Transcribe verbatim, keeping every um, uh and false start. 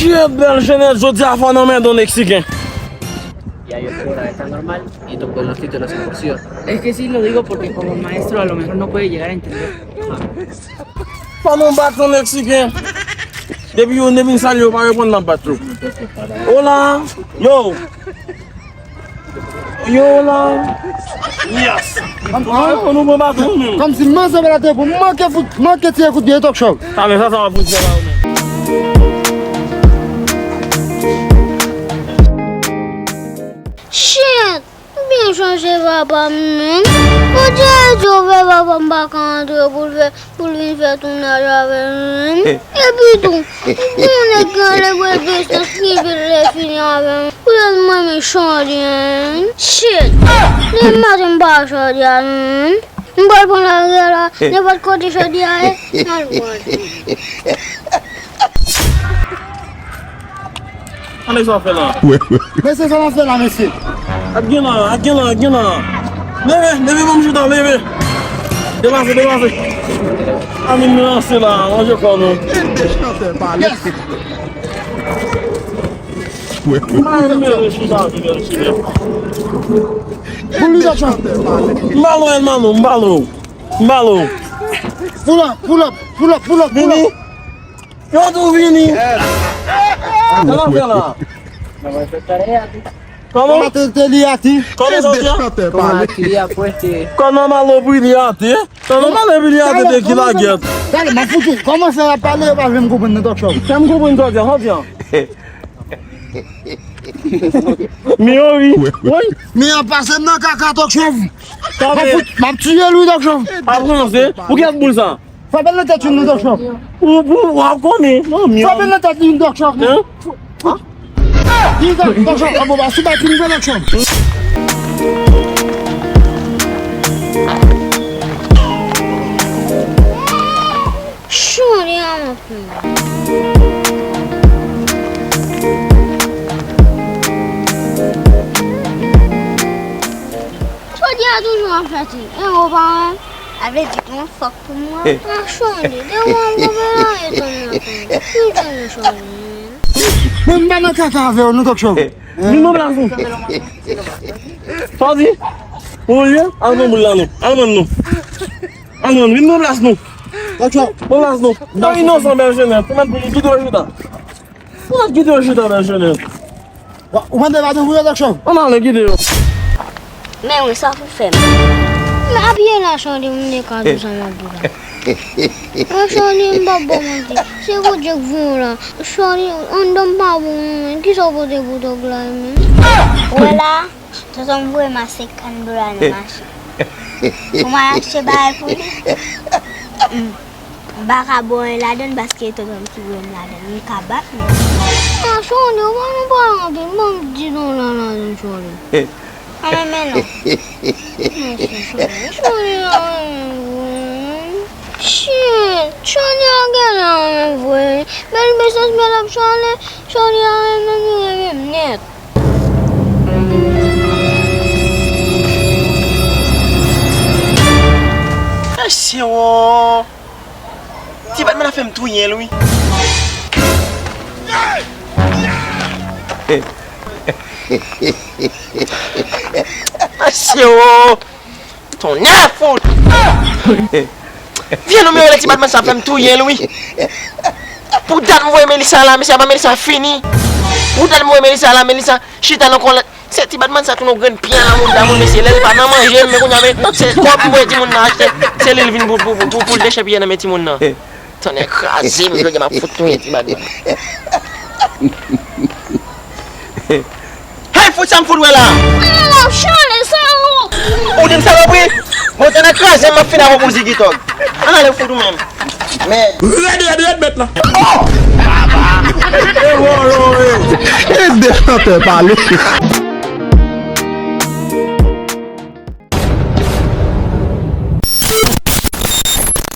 Shit, bèl jenès, jodi a fò nan men don Meksiken. Ya yo creo la está normal y tu puedes títulos en cursiva. Es que sí lo digo porque como maestro a lo mejor no puede llegar a entender. Fò nou bat yon Meksiken. Depi yo, depi m salye yo pa reponn, m ap bat yo. Hola. Yo. Yo la. Yes. An, an. Ou pa reponn, ou pran baton ou menm. Kòmsi manzè la te pou manke fout, manke tire kout pye Talk Show. Sa men sa, sa w ap fout fè la ou menm. Shit! M byen chanje papa m, menm. Bondye di w fè papa m pa ka antre pou l fè, pou l vin fè tounaj avè m, menm. Epi tou, gon nèg ki anlè bwè de sans ki vin lè fini avè m. Poutèt mwen menm Chandi, menm. Shit! Demen maten m pa Chandi a, menm. M pral pran lari a la, nenpòt kote Chandi a ye, m al pran. Ann sa w fè la. Mesye, sa w fè la, mesye? Ak gen la, ak gen la, ak gen la. Leve, leve, ban m chita, leve. Depase, depase. Ann nou ranse la, manje kò nou. Yes. Mwen, mwen, mwen, chita, chita, chita. Pou li, Talk Show. M ba l ou, Elmano, m ba l ou. M ba l ou. Pull up, pull up, pull up, pull up, pull up. Vini. Yo tou vini. Sa n ap fè la? Kòman? Kòman te, te li ati? Kòman sa w di a? Kòman ati li a pwente? Kòman malopi li ati? Kòman malopi li ati te ki lagèt? Gade, m ap fouti. Kòman sa y ap pale, yo pa janm konprann nan Talk Show. Fè m konprann sa w di a, sa w di a. Mi yo wi. Wi. Mi an pase m nan kaka Talk Show. M ap fout, m ap tiye l wi Talk Show. Pa pran se. Pou ki boul sa? Frape l nan tèt youn nan Talk Show. Ou, ou, w ap konnen. Non, mi. Frape l nan tèt youn Talk Show. Hein? Hein? Di Talk Show, a bon, ba, sou bat youn Talk Show. Chonde a m ap fè. Chonde a toujou ap fè ti. E ou pa wè? A vle di gon fòk pou mwen. A Chonde, de ou an move la e tann nan tann. Ou tann Chonde. Mwen m pa nan kaka avè w, nou Talk Show. Vin nan plas nou. Sa w di? Ou ye? Al pran boul la nou. Al pran nou. Al pran, vin nan plas nou. Talk Show. Pran plas nou. Nan inosan, Bèl Jenès. Ou mèt pou kite yo chita. Ou mèt kite yo chita, Bèl Jenès. Wa, ou mande padon pou yo, Talk Show? Ann ale kite yo. Men wi, sa pou fè m. Men apye la, Chonde, m te ka di sa m ap di la. Mwen, Chonde, m p ap ba w manti. Se Bondye k voye w la. Chonde, anndan m pa bon, men kisa w pote pou Talk la, men? Wè la, tonton m voye m a senkant dola nan mache. Pou m al achte bagay pou li. M pa ka ba w anyen ladann paske tonton m ki voye m ladann. M ka bat li. A, Chonde, ou pa nan pale anpil, ban m di non la ladann, Chonde. An men, men non. Chonde, Chonde, Chonde la renmen vre. Shit, Chonde a genlè renmen vre. Bèl mesaj, bèl ap chale. Chonde a renmen m, renmen m nèt. Mesye wo! Ti Batman ap fè m touye l wi. Mesye wo! Tonnè fout! Vye non men, ti Batman sa fè m touye l wi. Pou dat m voye Melissa la, mesye, avan Melissa fini. Pou dat m voye Melissa la, Melissa chita nan kòlèt. Se ti Batman sa tounen yon grenn pye nan mouda moun, mesye, lè l pa nan manje, men kounye a, men se kòb pou voye timoun nan achte, se li l vin pou, pou, pou, pou, pou l dechèpiye nan men timoun nan. Tonnè kraze m, jodi a m ap fout touye ti Batman. Hey, fout sa m fout wè la! Ala chale, salop! Ou di m salopri? Bon, tonnè kraze m, m ap fin avè w pou Ziggy Thug. Ann ale fout ou menm. Mèd. Rèd, rèd, rèd, bèt la. Oh! E wo, wo, wo. E de chantè pale.